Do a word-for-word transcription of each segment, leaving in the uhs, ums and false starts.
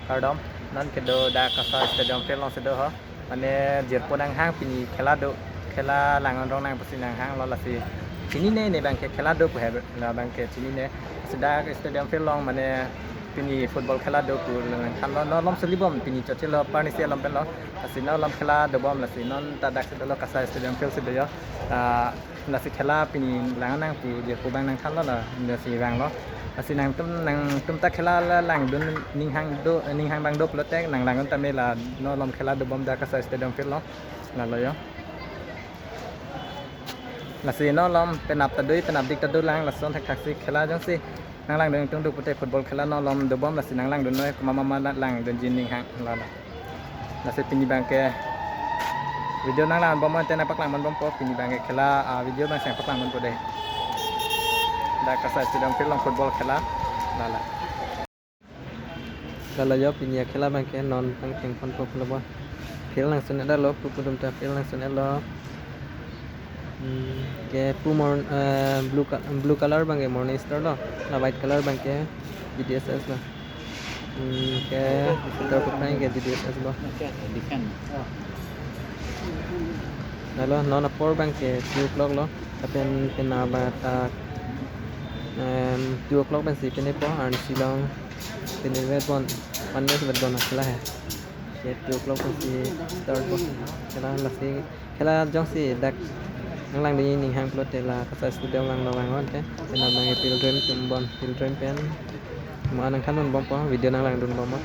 Kardom, non kedo dak Kasa Stadium field alongsi do ho. Mane jirpo nanghang, pini khela do, khela lang-on rong nang pusi nanghanglo, lasi chinine ne abangke khela do pu he, labangke chinine. Lasi dak stadium field along mane pini football khela do pu nangthanlo, non malom suli bom, pini chotchelo, parnisi malom penlo. Lasi non malom khela dobom, lasi non ta daksi dolo, Kasa Stadium field si do ho. Ah, lasi khela pini lang nang pu jirpo abang nangthanlo, la lasi vanglo. Lasi nangtum, nangtum ta khela la langdun ninghang do, ninghang abang do pulote nang lang-on tame, la non malom khela dobom dak Kasa Stadium field along. Lalo ho. Lasi non malom penap ta do, penapdik ta dolang, lason thakthaksi khela jongsi nang langdun tung do pute football khela non malom dobom, lasi nang langdun noi, komat mama la langdunji ninghang, lalo. Lasi pini abangke video nang lang-on bom ante nangpaklang-on bompo, pini abangke khela, ah, video abang si nangpaklang-onpo dei. Dak Kasa Stadium field along football khela, lalo. Lalo ho, pini akhela abangke non pangthengponpo pulo bo. Field nangsun-etlo, pu pudum ta field nangsun-etlo. Hmm, ke pu mor-, eh, blue co-, blue color abangke Morning Star lo, la white color abangke G D S S lo. Hmm, ke center abangke G D S S lo. Lalo non apor abangke two o'clock lo. Lapen pina ba ta, em, two o'clock pensi pine po, arnisi along pine vet bon, one match vet bon akhela he. Ke two o'clock pensi start po. Khela lasi, khela jongsi dak nang langdunji ninghang pulote la Kasa Stadium along lo vang ante. Pina abangke Pilgrim atum bon, Pilgrim pen mo-an nangthan-on bompo, video nang langdun bompo.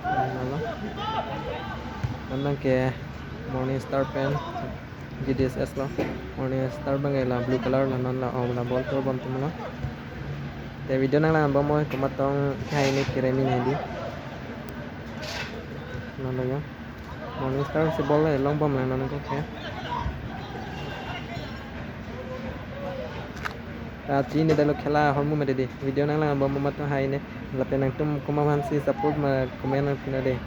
Lalo. Non abangke Morning Star pen G D S S lo. Morning Star abangke la blue color lo, non la, oh, la ball turbom atum lo. Te video nang lang-on bompo, komat tong kehai ne kerem-in hedi. Lalo ho. Morning Star si ball le longbomlang non ko ke. Ah, chinine detlo khela ahormu mati dei. Video nang lang-on bompo, komat tong hai ne. Lapen nangtum komat aphansi support ma comment nangpi non dei.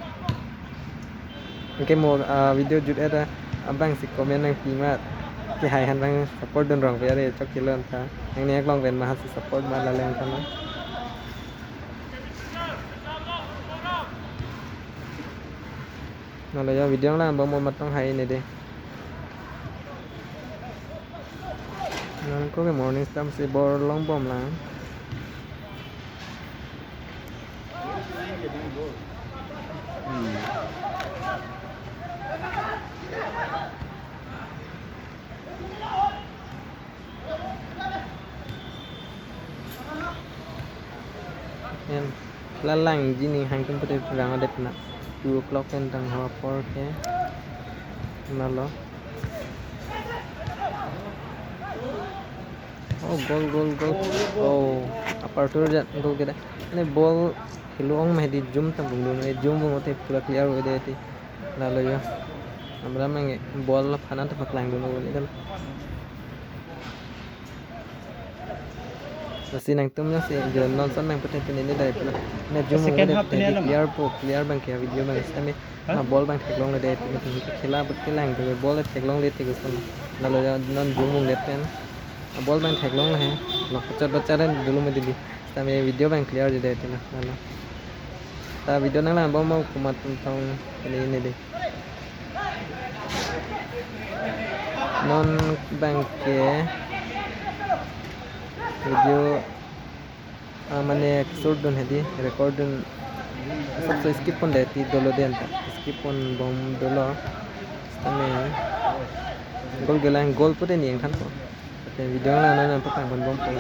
Anke mo, ah, video jut-et abangsi comment nangpi ma. Kehai aphan abang support dun rong pe are chok kilo anta. Nangne aklong pen ma aphansi support ma, la lang tha ma. Lalo ho, video lang bompo, komat tong hai ne dei. Non ko ke Morning Star si ball longbomlang. Pen khela langji ninghang atum pute vang-et det na. Two o'clock pen tang ho apor ke. Lalo. Oh, goal, goal, goal. Oh, aperture jat goal kedo. Mane ball helo-ong ma hedi, zoom tang bung dun, zoom bung te pura clear ave det ti. Lalo ho. Abang abangke ball aphan anta paklang dun ave det. Lasi nangtum jongsi jo non son nang pute pine ne dai pula. Ne zoom second half pute pine ne ma clear po, clear abangke video abang sitame. Hah? Na ball abang theklongle det pine, khela abangke lang te ball theklongle te koson. Lalo ho, non zoom bung det pen. A ball abang theklongle he. Lo kachot bacharen dulu mati dei. Sitame video abang clear je det na. Lalo. Ta video nang lang bompo, komat atum tong pine ne dei. Non abangke video, ah, mane shoot dun hedi, record dun, asapso skip pon det ti dolo dei anta. Skip ponbom dolo. Sitame goal kelang, goal pute ne nangthanpo. Ante video lang non nangpaklang-on bompo.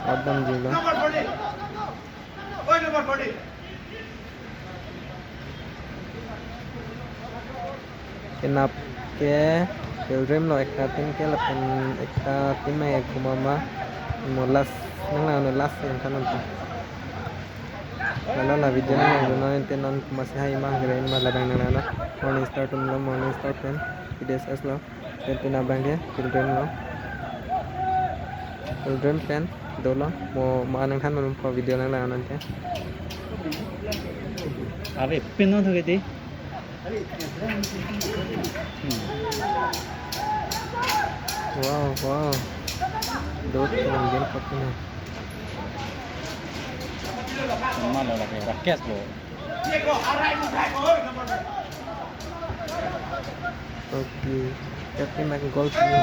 Out damjilo. Kenap ke Pilgrim lo, ekta team ke, lapen ekta team ke komat ma, mo last nang lang, last nangthan anta. Lalo la video nang langdun non ante, non komatsi hai ma, keren ma, labang nang lang non. Morning Star atum lo, Morning Star pen G D S S lo. Pen pina abangke Pilgrim lo. Pilgrim pen dolo, mo ma nangthan ma bompo, video nang lang non ke. Ave pin non thoke ti. Wow, wow. Dot nang gen patin hai. Mana lagi Rakesh lo. Oke, tapi main gol sini.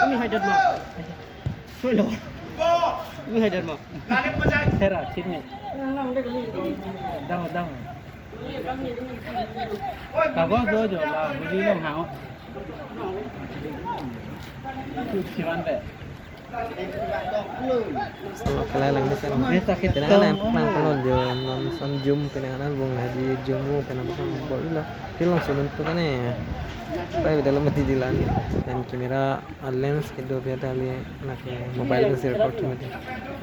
Ini hajat ma. Hello. Ini hajat ma. Tera, sini. Dang, dang. Kagos do jo la, budi long hao. Siman be. Oke, lang mesen. Dia sakit. Penang anak tong. Penang kolon jo, non son jum penang anak bung haji jum mu penang bung bor lo. Film sunun tu kan ya. Pai beda lo mati dilan. Dan kamera, ah, lens kedo beda li, anak mobile ke record tu mati.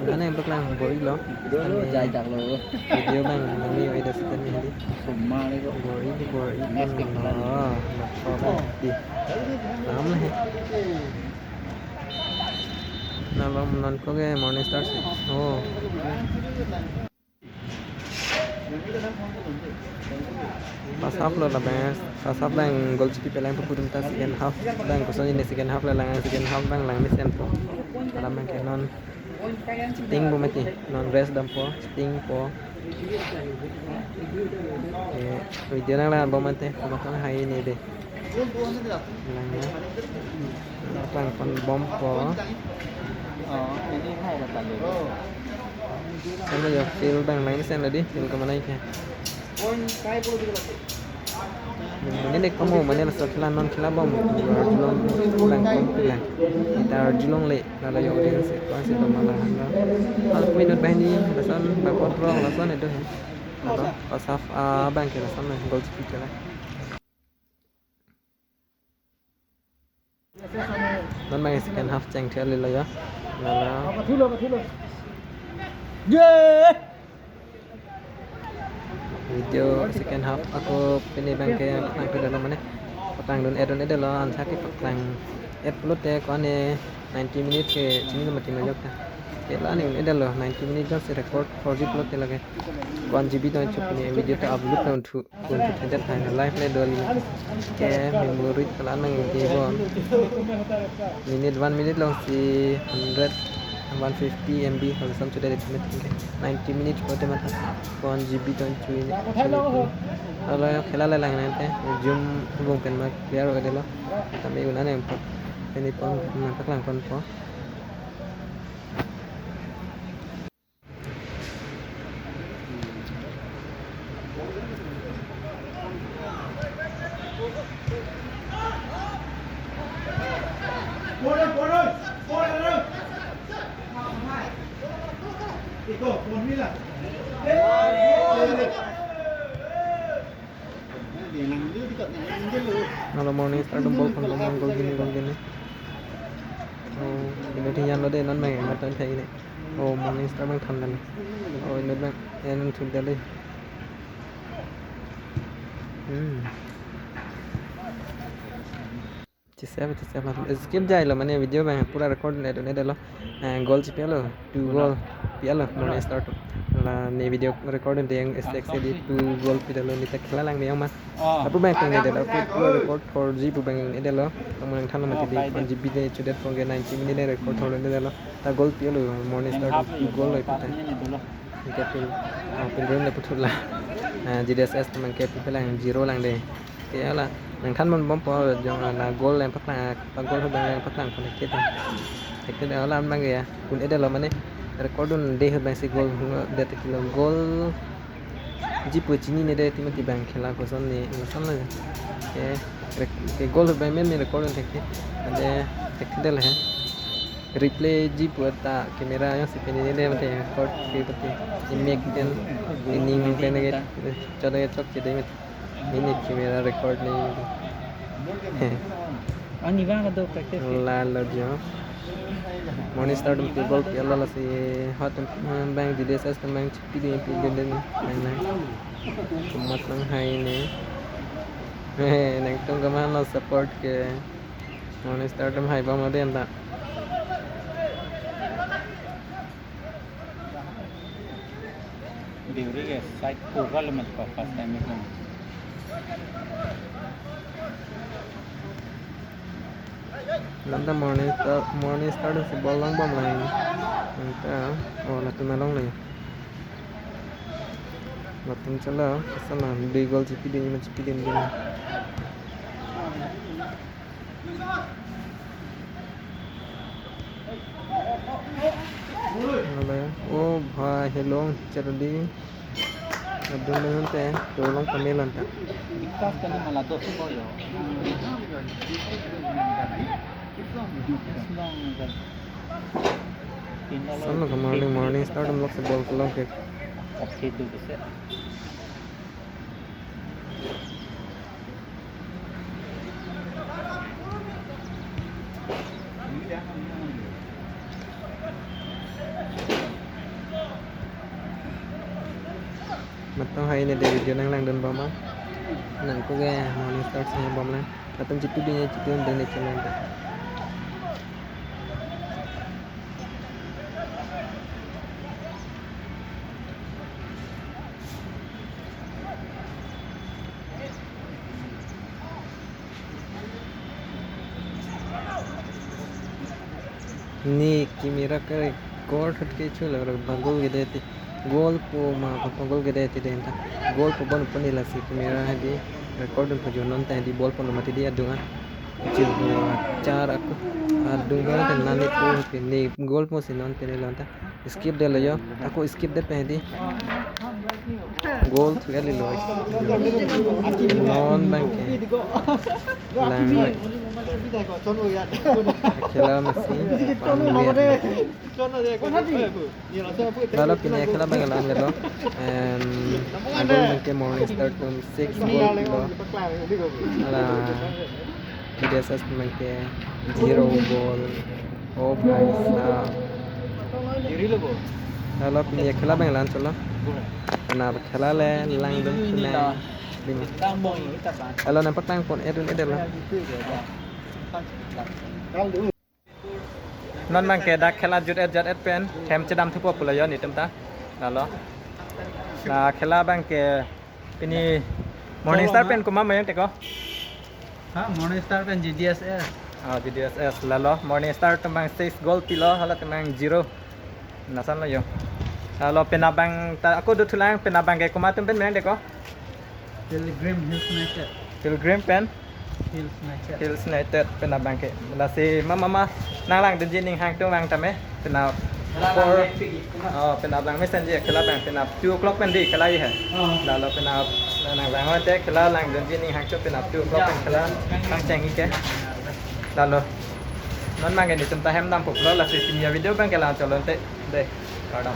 Anak yang beklang bor lo. Jai jak lo. Video bang, kami ada setan ini. Semua ni kok. Bor ini, bor ini. Mes ke bulan. Oh, no problem. Di. Lam le. Nalom non ko ke Morning Star si. Oh. First half lo labang, first half bang gol chipi pelang pu putum ta second half bang koson ini second half la lang second half bang lang mesen po. Alam bang ke non chiting po mati, non rest dam po, chiting po. Eh, video nang lang bom ante, komatang hai ini deh. Lang ya. Lang kon bom po. Oh, ini hai dapat dulu. Sama ya, field bang lang mesen tadi, field kemana ya? Mane dek kamu, mane laso khela non khela bom, arjulong bang bom khela. Kita arjulong le, lalo yo audience, kuan si bom malah. Half minute bahini, lason bang control, lason itu ya. Apa? Pas half, ah, bang khela lason, gol chipi khela. Non bang second half cheng thel lo ya. Lala. Video second half ako pini bang ke nang ke dalam mane. Patang dun edun edelo ansa ke patang et pulote ko ane ninety minute ke chini lo mati majok ta. Ke la ne un edelo ninety minute jong si record four G pulote lage. One G B dong chok pini video ta upload na unthu. Kun tu thak thak live le doli. Ke memory kalang nang di bon. Minute one minute long si hundred, one fifty M B kalau sam sudah di minute ke. Ninety minute kote mata. One G B dong chui ni. Alo khela le lang nang te. Zoom bung pen ma clear ka delo. Kami guna ne po. Ini pon ma paklang pon po. Alo Morning Star dum bol phang dum gol gini gol gini. Oh, ini tinggal lo deh non main mata thai ini. Oh, Morning Star bang than dan. Oh, ini bang en thuk dali. Hmm. Chise, chise, skip jai lo mane video bang pura record ne do ne de lo. Eh, goal chipi lo, two goal pi lo Morning Star tu. La ne video record de yang S X di two goal pi lo ne ta khela lang yang mas. Lapu bang peng ne de lo, lapu record four G pu bang ne de lo. Tong nang than lo mati di one G B de chudet pong ke ninety minute record thor ne de lo. Ta goal pi lo Morning Star tu goal lo ipita. Ke pil, ah, pil rim le puthur la. Ah, G D S S teman ke pil lang zero lang de. Ke ala nang than mon bom po jong la goal yang paklang, pa goal ho bang yang paklang pon ke. Ke ala bang ya. Kun ede lo mane record un de ho bang si goal de te kilo goal. Jipu chini ne de ti mati bang khela koson ne lason le. Ke rek-, ke goal bang men ne record un thek ke. Ade thek de le he. Replay jipu ta camera yang si pini ne de mati record ke pati. Imek den ining pen ke. Chodo ya chok chede mati. Ini camera record ne. Ani bang do practice. La lo jo. Morning Star dum tu goal pi lo la si hot bang G D S S bang P D P D den nang nang. Kumat nang hai ne. Nang tung kaman lo support ke. Morning Star dum hai bang lo den ta. Deuri ke side cover le mat pa first time itu. Lanta Morning Star, Morning Star si ball longbom lang. Lanta, oh, latum along le. Latum chala, asal la, dui goal chipidun, ma chipidun din. Hello. Oh, bhai, hello, Charli. Adun le ante, tolong kami lanta. Bikas kali malah dos ko yo. Solo ke Morning, Morning Star atum lok si ball kelong ke. Oke, itu bisa. Matang hai ne de video nanglangdun bom ma. Nangkok ke Morning Star si bom lang. Latum chipidun, chipidun de ne chelong de. Ne camera ke record hut ke chulo, bangkol gede ti. Goal po ma, bangkol gede ti den ta. Goal po bon pon ila si camera hadi record dun pajo non ta hadi ball pon mati di adung a. Char aku adung a ten nani po ke ne goal po si non te ne lon ta. Skip detlo yo. Ako skip det pen di. Goal thu eli lo. Non bang ke. Lang. Khela masi. Lalo pini khela bang lang lo. Em, adung bang ke Morning Star atum six goal lo. Ala G D S S bang ke zero goal. Oh, bhai sahab. Lalo pini khela bang lang cholo. Na khela le langdun pini. Hello, nampak tang pon edun edel lo. Non bang ke dak khela jut et jat et pen hem chedam thupo pulo yo netum ta. Lalo. Na khela bang ke pini Morning Star pen komat ma yang teko? Ha, Morning Star pen G D S S. Ah, G D S S. Lalo Morning Star atum bang six goal pilo, halatum bang zero. Lason lo yo. Lalo penap bang ta ako dothu lang, penap bang ke komat atum pen ma yang teko? Pilgrim Hills United. Pilgrim pen? Hills United. Hills United penap bang ke. Lasi mama ma nanglangdunji ning hang tung bang tame. Penap four. Oh, penap lang mesen ji khela bang penap two o'clock pen di khela ji hai. Oh. Lalo penap nang bang te khela langdunji ning hang tung penap two o'clock pen khela pangcheng ji ke. Lalo. Non bang ke netum ta hem dampo pulo, lasi pini avideo bang ke lang cholo te. De. Kardom.